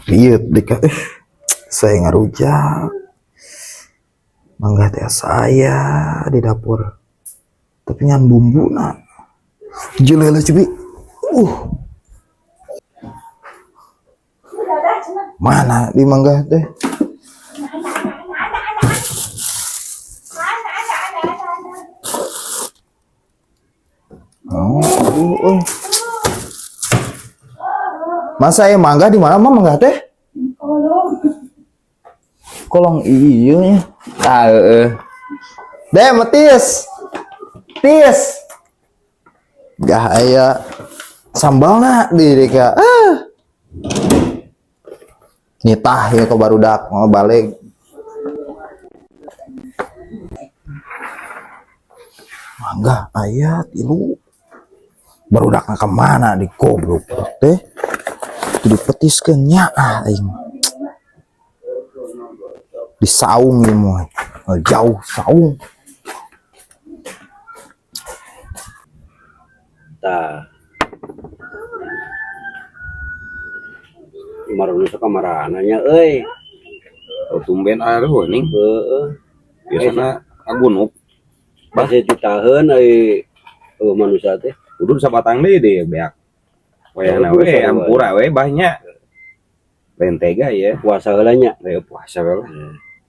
Lihat deka saya ngarujak. Mangga teh saya di dapur. Tapi ngan bumbu na. Jelele cubi. Uh. Mana di mangga teh? Oh, uh. Masa ya mangga di mana mah mangga teh? Kolong. Kolong iya nya. Ah, heeh. Deh, metis. Tis. Gak aya sambalna di deka. Ah. Nitah ya ke barudak mau balik. Mangga aya tilu. Barudakna ka mana di goblok teh? Dipetiskeun nya ah aing. Di saung ieu mah. Jauh saung. Tah. Maruna sok kamarana nya euy. Oh, tumben aruh ning. Heeh. Biasana agunup. Bah ditaheun euy eueuh manusia teh. Kudu sabatang deui deh beak. Wayahna Kudu we sarua. Ampura we banyak. Lain tega ya. Puasa heula nya. Ayo puasa we lah.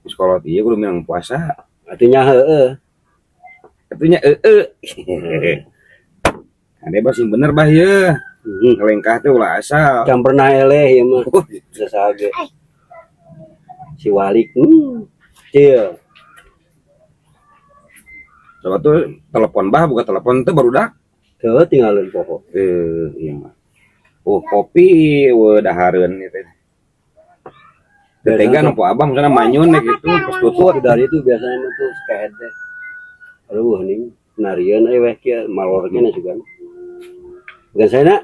Geus kolot ieu kudu minang puasa. Atunya heeh. Atunya heeh. Ade bah sing bener bah ye. Ngelengkah teh ulah asal. Can pernah eleh ieu mah. Saha ge. Si Walik. Cil. Coba tuh telepon bah buka telepon teh barudak. Teu tinggalin poho. Iya mah. Oh, kopi we dahareun ieu teh. Teu tega nempo abah misalnya manyun ya gitu pas tutut. Dari itu biasanya mah tuh skehed teh. Aduh ning narian euy weh kieu malor keneh sugan. Bukan saya nak.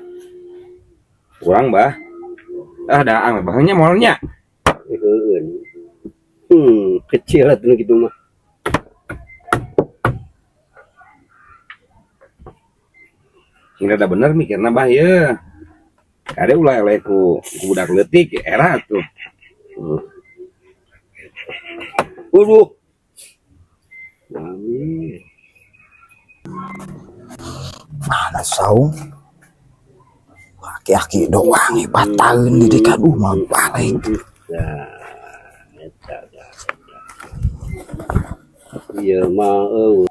Kurang bah. Ah daang bahnya molnya. Heeh. Kecil lah tuh gitu mah. Sing rada bener mikirna bah ye. Kade ulah eleh ku budak leutik era tuh. Waduh. Amin. Mana saung? Aki-aki doang bataeun di deka duh mah balik. Nah, eta eta. Ieu mah eueuh.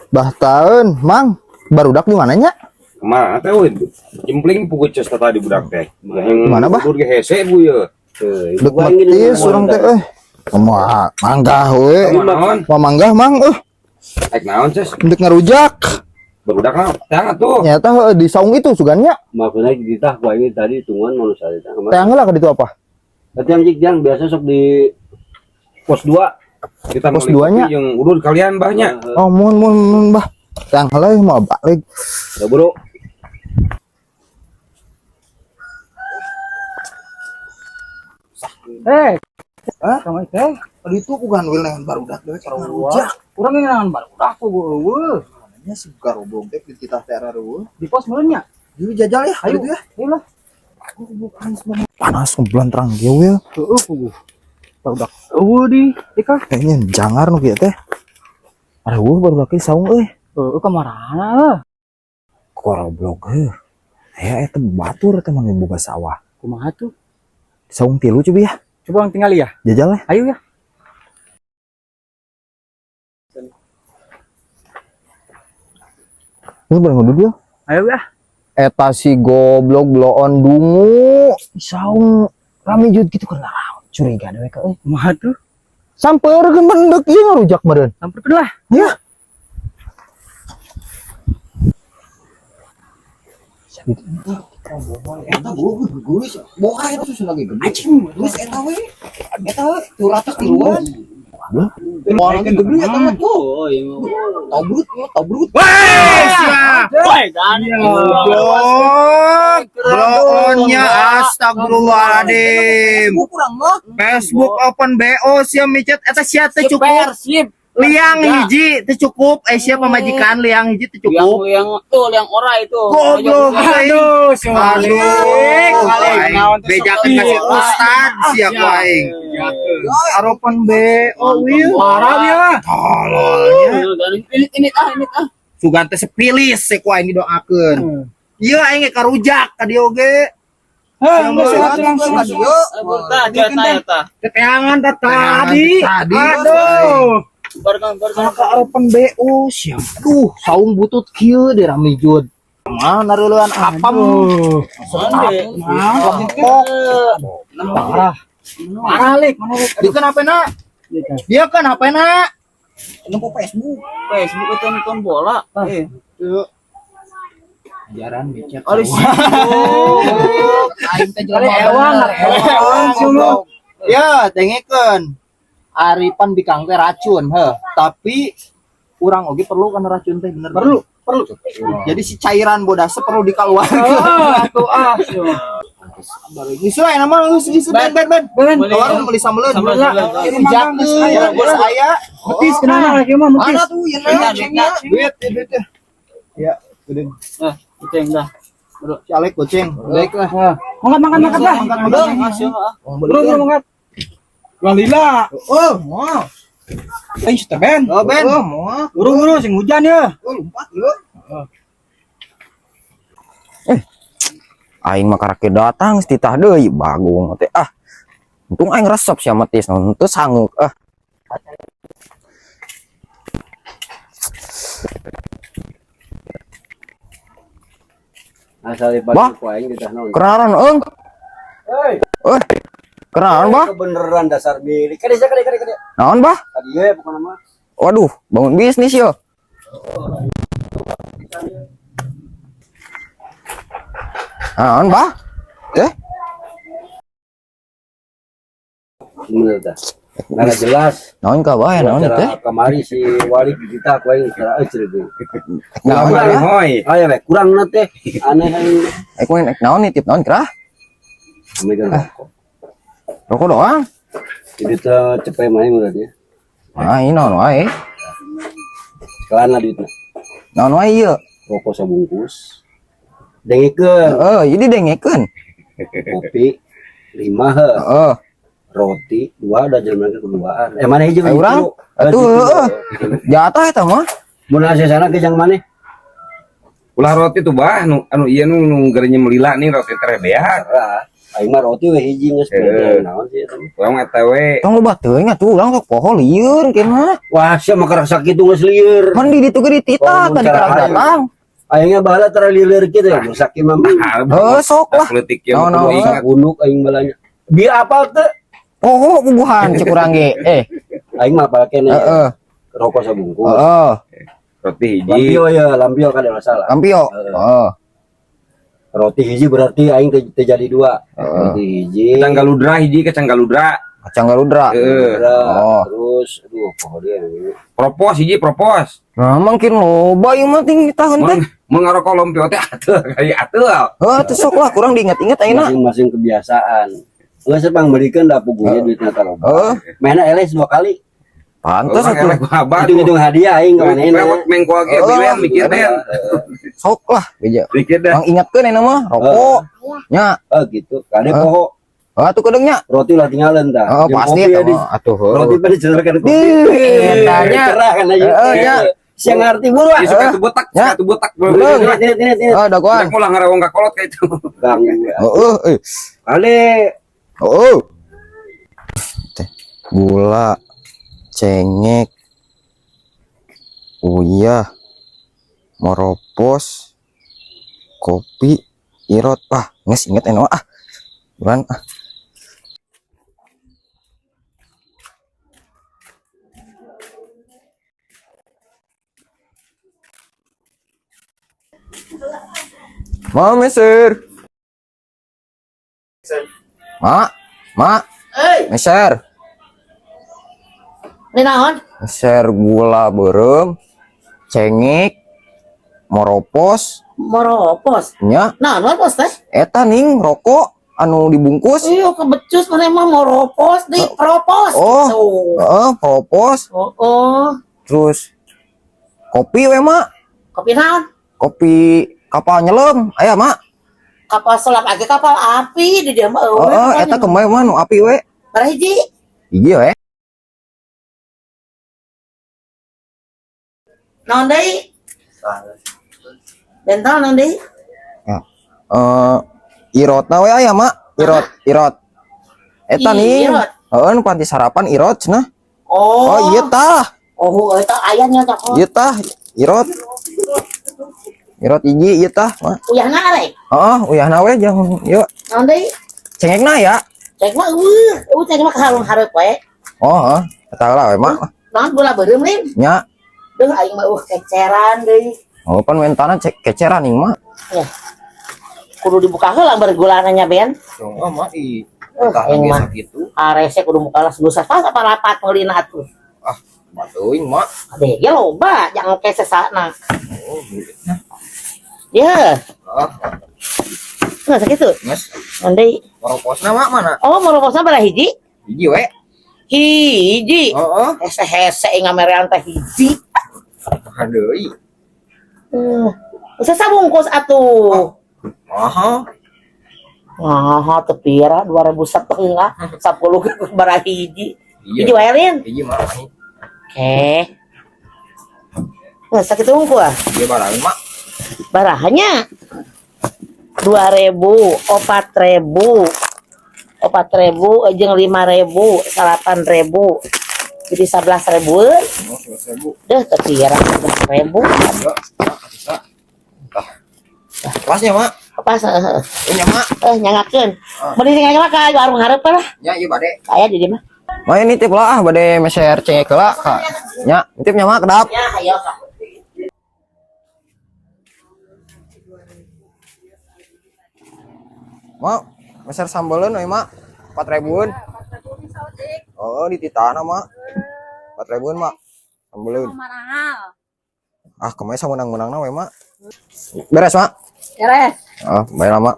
Bah taeun, Mang. Barudak di mananya? Kemana teh euy? Jempling pugu ces tadi budak teh. Mana, bah? Udur ge hese bu ye. Dek metis urang teh euy. Kumaha manggah we. Naon? Mah manggah mang euy. Ek naon ces? Ndek ngarujak. Barudak naon? Tang atuh. Nyata heuh di saung itu sugannya. Maksudnya ditah ku aing tadi tungguan manusia teh. Teang heula ka ditu apa? Tapi yang jik jang biasa sok di pos 2. Kita Pos meuli duanya. kopi jeung udur kalian bahnya. Oh, mun mun mun bah. Teang heula mau balik. Ya bro. Hah? Sama teh. Tadi itu bukan wil dengan barudak deui ngarujak. Urang ngeunaan barudak ku eueuh. Nya si garoblong teh di titah teh areueuh. Di pos meureun nya. Jadi jajal ya, Ayo. itu ya. Ayo lah. Panas ngebelantrang kieu wil. Heueuh kugu. Barudak eueuh di dika. Kayaknya jangar nu kieu teh. Areueuh barudak ge saung euy. Heueuh kamarana eueuh. Goblok heuh. Aya eta batur teh mah boga sawah. Kumaha tuh? Saung tilu coba ya. Coba orang tinggal ya. Jajal ya. Ayo ya. Ini bareng ngudud ya. Ayo ya. Eta si goblok bloon dungu saung rame jud gitu karena curiga dewe ka euy. Kumaha tuh? Sampeurkeun mendek ieu ngarujak meureun. Samperkeun lah. Ya. Eta geus boga eta susu lagi gede. Anjing. Geus eta we. Eta we 200 tiluan. Orang gede eta mah tuh. Oh, iya mah. Tobrut, tobrut. Woi, dan Goblok. Bloonnya astagfirullahaladzim. Kurang mah. Facebook open BO sia micet eta sia teh cukup. Persib. Liang hiji teu cukup, eh siapa pamajikan liang hiji teu cukup. Liang tuh, liang ora itu. Goblok. Aduh, si Aduh, Malik. aing bejakeun ka si ustad sia ku aing. Aropan BO wil. Parah dia. Tololnya. Ini ini ah, ini ah. Sugan teh sepilis se ku aing didoakeun. Ieu aing ge karujak ka dieu oge. Heh, enggak sehat langsung. Ka dieu. Tah, jatah ya tah. Keteangan dah tadi. Tadi. Aduh. Bareng bareng. Ka aropan BO sia. Aduh, saung butut kieu di rame jud. Mana nareuleun apam. Lempok. Parah. Parah, Lik. Mana, Lik? Dia kan HP-na. Dia kan HP-na. Nempo Facebook. Facebook itu nonton bola. Eh, Ajaran becek. Aduh, sih. Aing teh jelema Ewang, bener. ewang sih lu. Ya, dengekeun. Aripan bikang teh racun, heh. Tapi urang oge perlu kan racun teh bener. Perlu, perlu. Jadi si cairan bodase perlu dikeluarkan. Ah, tuh ah. Geus lah nama geus geus ben ben ben. Ben, Ka warung meuli sambeleun. Sambel, sambel. Rujakeun geus aya. Betis kenapa lagi mah betis. Mana tuh yeuna cengnya? Duit, duit ya. Ya, gede. Eh, itu yang dah. Si Alek goceng. Baiklah. Mangkat, mangkat, mangkat lah. Mangkat, mangkat. Masuk ah. Bro, bro, mangkat. Lalila. Oh, moal. Eh, sudah Ben. Oh, Ben. Oh, moal. Buru, buru, sing hujan ya. Oh, lompat yuk. Aing mah karake datang titah deui bagong teh ah. Untung aing resep sia mah tis teu sanggeuk ah. Asal Bah. dibagi ku aing ditah naon. Kenalan eung. Hei, Eh. Kenalan bah? kebeneran dasar milik. Kade kade kade kade. Naon bah? Kadieu pokona mah. Waduh, bangun bisnis yo. Naon bah? Eh, Bener dah. Nggak jelas. Naon ka bah? Naon Cara teh? kamari si wali kita ku aing cara euy cerita. Naon Kurang bah? hoy. Aya we kurang na teh. Aneh aing. Eh, kumaha naon nitip naon kerah? Megang rokok. Rokok doang. Jadi teh cepet main berarti ya. Ah, ini naon wae? Sekalian lah duitna. Naon wae ieu? Rokok sabungkus. Dengekeun Heeh, jadi dengekeun. kopi lima he. Heeh. Roti dua udah jalan keduaan. Eh mana hiji Ayo urang. Atuh heeh. Jatah eta mah. Mun asa sana ke jang mana? Ulah roti tuh bah nu anu ieu nu nu gerenya melila nih roti teh beak. Parah. Aing mah roti we hiji geus Eh. naon sih eta mah. Urang mah eta we. Tong loba teuing atuh urang sok poho lieur kena. Wah, sia mah kerasa kitu geus lieur. Man di ditu ge dititah Oh, tadi cara karang aing. datang. Aingnya bahala tara lieur kitu ya, geus sakit mah. Heuh, sok lah. Leutik ieu Naon, kudu naon. ingat. Gunuk aing balanya. Biar apal teu? Poho bubuhan cek urang ge. Eh, Aing mah apal keneh. heeh. Rokok sabungkus. Heeh. Roti hiji. Lampio ya, lampio kan ada masalah. Lampio. Heeh. Roti hiji berarti aing teu jadi dua. Roti hiji. Kacang galudra hiji, kacang galudra. Kacang galudra. Heeh. Galudra, Oh. terus aduh poho dia ini. Propos hiji propos. Nah, mungkin loba ieu mah ting tahun teh. Mun ngarokok lompio teh atuh kali atuh. Heuh, teu sok lah kurang diinget-inget ayeuna. Masing-masing kebiasaan. Geus sepang meulikeun da pugunya duitna teh loba. Heeh. Mainna eles dua kali. Pantes Urang atuh. eleh abah. Hitung-hitung hadiah aing ka manehna. Lewat mengko ge Oh, bilen mikir deh. Sok lah beja. Mikir dah. Mang ingatkeun ayeuna mah rokok. Nya. Oh gitu. Kade Heeh. poho Ah tuh kedeung nya. roti lah tinggalan dah. Oh, Jeung pasti kopi eta ya, di- mah atuh. heuh. Roti pada dicelerkan kopi. Dih, eta nya. Cerah kan aja. Heeh, nya. Siang ngerti buru ah. Ih, suka tuh botak, suka tuh botak. Belum. Ini ini ini. Ah, dagoan. Ulah ngarawong ka kolot kayak itu. Ganggu. Heeh, eh. Kali Oh. Teh, gula, cengek, uyah, moropos, kopi, irot. Ah, nges inget enak ah. Bulan ah. Ma, meser. Ma, ma, meser. Ini naon? Meser gula beureum, cengek, moropos, Moropos. nya Naon moropos teh? eta ning rokok. Anu dibungkus. Iya, kebecus mana emang mau ropos di propos. Oh. Tuh. Heeh, propos. Oh. Terus kopi we, Mak. Kopi naon? Kopi kapal nyelam. Aya, Mak. Kapal selam age kapal api di dia mah eueuh. Heeh, eta kemarin mah nu api we. Sabaraha hiji? Hiji we. Naon deui? Bentol naon deui? Ya. Eh, irotna we aya, Mak. Irot, irot. Eta nih. Irot. Heeh, nu panti sarapan irot cenah. Oh. Oh, iya tah. Oh, eta aya nya tah. Iya tah, irot. Irot hiji ieu tah, Mak. Uyahna arek. Heeh, uyahna we jang ieu. Naon deui? Cengekna ya. Cek mah eueuh, eueuh cek mah ka hareup we. Oh, heeh. Eta lah we, Mak. Naon gula beureum lin? Nya. Duh aing mah eueuh keceran deui. Oh, pan mentana cek keceran ing, Mak. Ya. Kudu dibuka heula bergulana nya Ben. Oh, Mak i. Aing mah. Sakitu. Arese kudu muka lah susah pas apa rapat meulina atuh. Ah, batuing, Mak. Ade ge loba jangan ke sesana. Oh, duitnya. Ya, Ah, nggak sakitu. geus. Naon deui? Moroposna, Mak, mana? Oh, moroposna baraha hiji? Hiji we. Hiji. Heeh. Hese-hese ngamerean teh hiji. Hadeui. Usah sabungkus atuh. Mahal. Wah, teu pira 2.500 10 baraha hiji. Iya. Hiji wae lin. Hiji mah. Oke. Wah, sakitu unggul ah. Ieu baraha, Mak. Barahanya 2.000, 4.000, 4.000, jeung 5.000, 8.000, jadi 11.000. Oh, 11.000. Deh, teu pira 11.000. Iya, Mak, bisa. Tah. Kelasnya, Mak. Apa heeh. Ini, Mak. Eh, nyangakeun. Beli cengek mah ka warung hareup lah. Nya, ieu bade. Aya di dieu mah. Ma ini nitip lah ah bade meser cengek heula ka. Nya, nitip nya Mak kedap. Ya, ayo ka. Mak, meser sambeleun we Mak. 4.000-eun. Oh, di titana Mak. 4.000-eun Mak. Sambeleun. Mahal. Ah, kemarin sameunang-meunangna we Mak. Beres Mak. Beres. Oh, bayar Mak.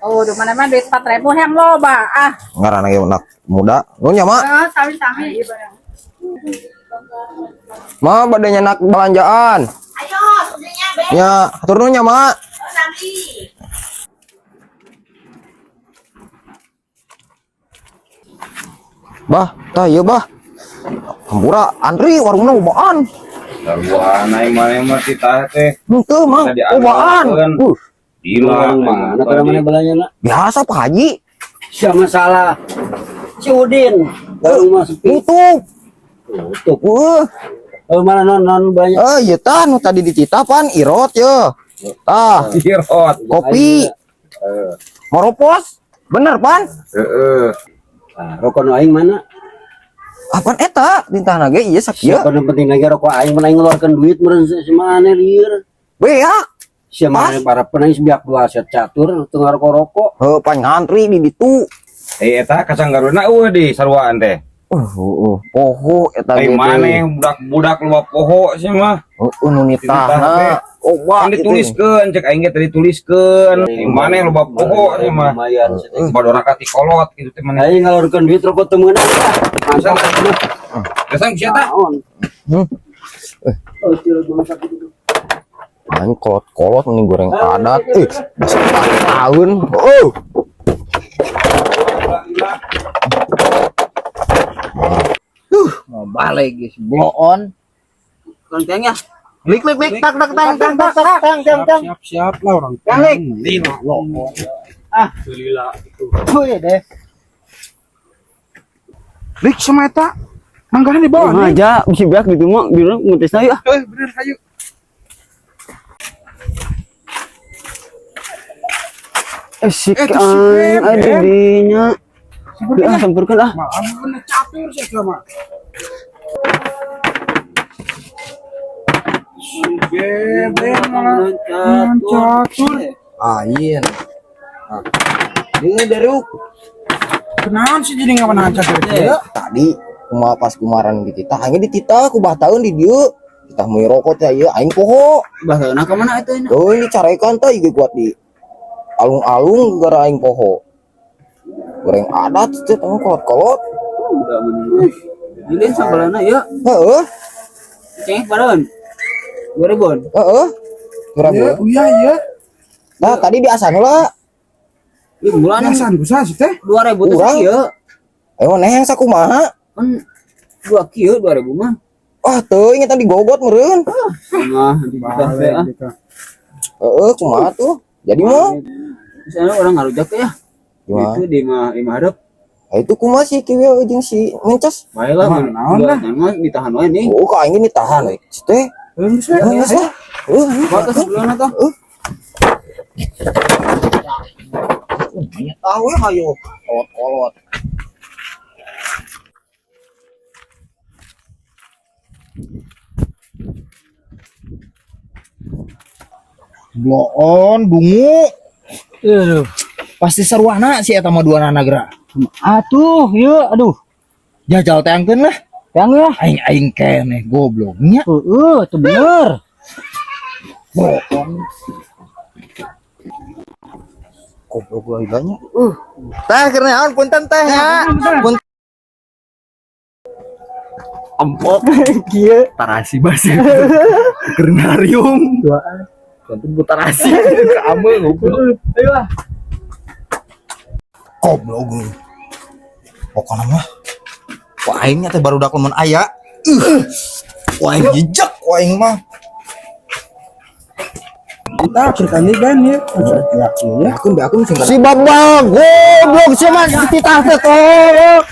Oh, duh mana mah duit 4.000 yang loba. Ah, Ngaranna ge anak muda. Nuhun ya Mak. oh, sami-sami. Mak bade nyenak belanjaan. Ayo, sebenarnya be. Nya, hatur nuhun nya Mak. Sami. Bah, tah ieu bah. Hampura antri warungna ubaan. Sarua aing maneh mah titah teh. Henteu Mang, Bisa ubaan. diandalkeun. Gila, Warung mana kada mana belanjana? Biasa Pak Haji. Siapa salah? Si Udin. Warung mah sepi. Tutup. Tutup. Wah, Oh, mana non non banyak. eh ieu tah nu tadi dititapan irot ye. Tah, Irot. kopi, moropos. Bener pan? Heeh. Ah, rokok nu aing mana? Apaan eta dintahna ge ieu sakieu. Siapa yang penting lagi rokok aing mun aing ngeluarkan duit meureun si mana lieur. Beak. Sia mana para penang sebiak dua set catur teu ngarokok-rokok. Heuh pan ngantri di ditu. Eh eta kacang garuna eueuh di saruaan teh. Poho eta Ai ge teh. maneh budak-budak loba poho sih mah. Heuh nu nitahna. Oba Kan dituliskeun cek aing ge tadi tuliskeun. Ai maneh loba poho sih mah. Lumayan. Badora ka ti kolot kitu teh maneh. Aing ngeluarkan duit rokok teu meunang. Mantap mah. Geus sia tah. Naon? Hmm. Oh, tilu bangsa gitu. Aing kolot-kolot nih goreng adat. Eh, basa tahun. Oh. Mau balik guys, blow on. Loncengnya. Klik klik klik tak tak tang tang tak tak tang tang tang. Siap siap lah orang. Balik. Lima lo. Ah. Lila itu. Oh iya deh. Lik sama eta. Manggahan di bawah nih. Aja bisa biak gitu mah bilang ngetes ayo. Eh, bener ayo. Sik Eh, itu si Beb, ada Beb. dinya. Ah, samperkeun ah. Malah bener catur sih sama. Si Beben malah catur. Ain. Ini deruk. Kenaon sih jadi nggak menahan catur ya? Tadi kumaha pas kumaran di titah, aing di titah ku bah tahun di dieu. Titah meuli rokok teh ieu aing poho. Bah, nah ka mana eta ini? Tuh ini carekan teh ieu kuat di alung-alung gara aing poho. Goreng adat teh tong kolot-kolot. Udah mending. Ini sambalana ya. Heeh, Cengek baron. 2000-an. heeh. 2000. Iya iya. Nah, tadi diasan heula. Ini bulan Biasaan ku sih teh. 2000 tuh Urang. kieu. Ayo neh yang sakumaha? Kan dua kieu 2000 mah. Wah, teuing eta digogot meureun. Nah, dititah teh ah. Heeh, kumaha tuh? Jadi mah Misalnya orang ngarujak ya. gimana? Itu di mah di hareup. Nah, itu kumaha sih kieu jeung si Mences? Bae lah Mah, mun naon dua lah. mah ditahan wae nih. Oh, ka aing ditahan we. Si teh. Geus we. Heeh, geus lah. Heuh, Batas bulan atau? tahu ya hayo. Kolot-kolot. Bloon dungu. Aduh. Pasti sarwana si eta mah duanana geura. Atuh, ieu aduh. Jajal teangkeun lah. Yang ya. Aing aing keneh gobloknya. Heeh, itu bener. Bloon. Goblok lagi banyak. Teh keur naon punten teh ya. Punten. Empok. Kieu. Tarasi basi. Kernarium. Tentu tarasi. Kamu goblok. Ayo ah. Goblok. Pokoknya mah. Wah, aing nya teh barudak lamun aya. Wah, aing jejak wah aing mah. Kita berkali kan ya. Ya, ya. Beakeun beakeun sing Si Babang goblok sih mah dititah teh tolong.